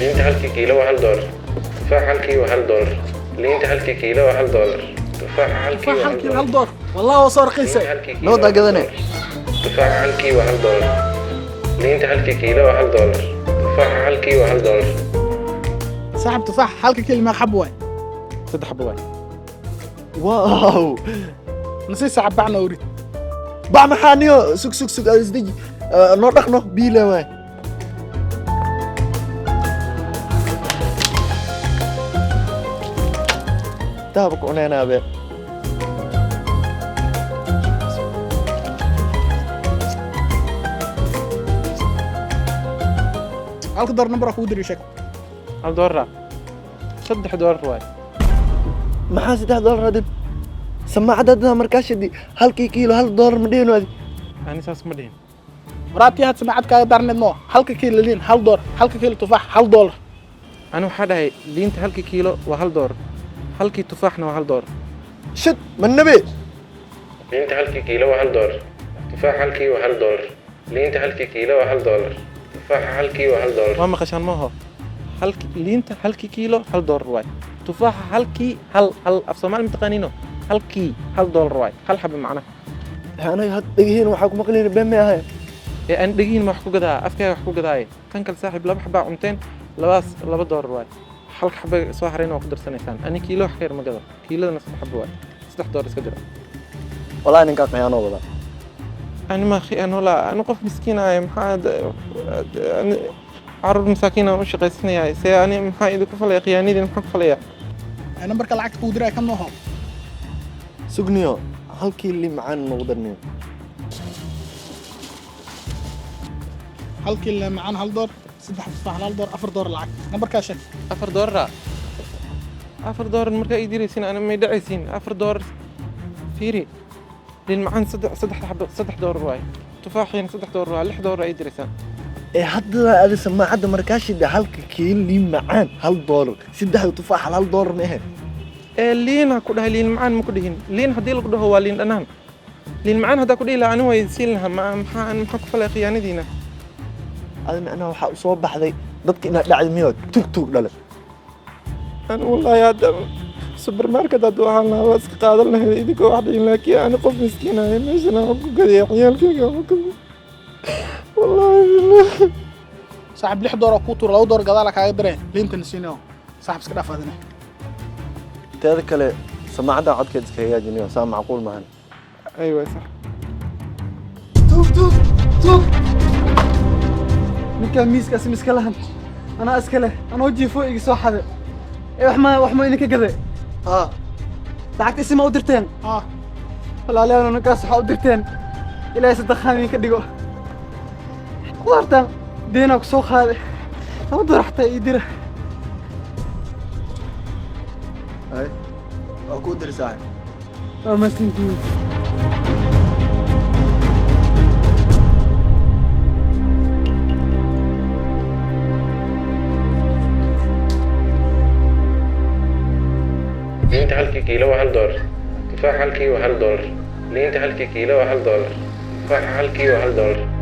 Liinta halkii kiilo waa $1. Tufaaxa halkii waa $1. Liinta halkii kiilo waa $1. Tufaaxa halkii tufaax waa halkii $1. $1, wallah waa soo raqiisay. Liinta halkii kiilo Noo waa gadane. $1. Tufaaxa halkii waa $1. Liinta halkii kiilo waa $1. Tufaaxa halkii waa $1. Saaxib, tufaax halka kiilo meeqa xabo waay? Saddex xabo waay. Wow. Nasii saaxib, bacna urid. Bac maxaa niyo? Sug, sug, sug, aad isdeji. Noo dhaqno biile waay. Dahab ku cuneynaa be. Halka door number kugu diri, sheeg. $1, $3 waay. Maxaa $3 adib? Samaacadda hadda markaa shidi, halkii kiilo $1 ma dhihino adi? Ani saas ma dhihin. Waraatii had samaacad kaaga daarneed noo, halka kiilo liin $1, halka kiilo tufaax $1. Ani waxaa dhahay liinta halkii kiilo waa $1, halkii tufaaxna waa $1. Shid ma nabe. Liinta halkii kiilo waa $1. Tufaaxa halkii waa $1. Liinta halkii kiilo waa $1. Tufaaxa halkii waa $1. Waa maqashaan maaho? Halki liinta halkii kiilo $1 waay, tufaaxa halkii hal hal, af Soomaali mataqaaniino, halkii $1 waay, hal xabo macnaha. Anaga had dhegihiin waxaa ku maqlayna been may ahayn. Ee aan dhegihin ma wax ku gadaa, afkaaga wax ku gadaaye. Tan kale saaxiib, laba xabaa cunteen, labadaas $2 waay, halka xaba soo harayna waa ku darsanaysaan. Ani kiilo wax ka yar ma gado, kiiladana saddex xabo waay, $3 iska jira. Wallahi ninkaa khiyaanoo wadaa. Ani ma khiyaano laa, ani qof miskiin ahay. Maxaa ani caruur masaakiin aan u shaqaysanayaa, see ani maxaa idinku falaya khiyaanadiin, maxaa ku falaya? Nambarka lacagta kugu diray kan nooho. Sugniyo, halkii li macaan noogu darniyo. Hal kiilo macaan $1, saddex tufaax $1, $4 lacag. Nambarkaa sheeg. $4, $4 markaa ii diraysiin ani may dhacaysiin $4. Fiiri, liin macaan saddex xabo $3 waay, tufaaxiina $3 waay, $6 ay diraysaan. Ee hadda adi samaacadda markaa shida, halka kiilo liin macaan $1, saddexda tufaax $1 ma ahayn? Ee liina ku dhahay, liin macaan ma ku dhihin. Liin haddii lagu dhaho waa liin dhanaan. Liin macaan haddaa ku dhihi lahaa ani way siin lahaa. Ma maxaa ani maxaa ku falaya khiyaanadiina? Adi macnaha waxaa u soo baxday dadka inaad dhacday miyo, tug tug dhale. Ani wallaahi hadda supermarket hadduu ahaan lahaa waa iska qaadan lahayd idinkoo wax dhihin, laakiin ani qof miskiin ahay, meeshan aan ku gadaya ciyaalkayga aan ku, wallaahi bilaahi. Saaxib, $6 oo kuu tuur, $2 gadaala kaaga diree, liintana siinayo. Saaxib, iska dhaaf adina. Teeda kale samaacadda codkeed iska hagaajiniyo, saa macquul maahan. Aywa, sax. Tuug, tuug, tuug! Ninkaan miiskaasi miska lahan anaa iska leh, anoo jiifo iga soo xade. Ee wax ma idinka gaday? Haa. Lacagta isima u dirteen? Haa. Walaalayaal, ninkaas waxaa u dirteen Ilaahay sadaqaan idinka dhigo. Khudaartan deenaa ku soo qaaday, $2 xataa ii dira. Ay, waa kuu diri saaxib. Waa mahadsantihiin. Liinta halkii kiilo waa $1. Tufaaxa halkii waa $1. Liinta halkii kiilo waa $1. Tufaaxa halkii waa $1.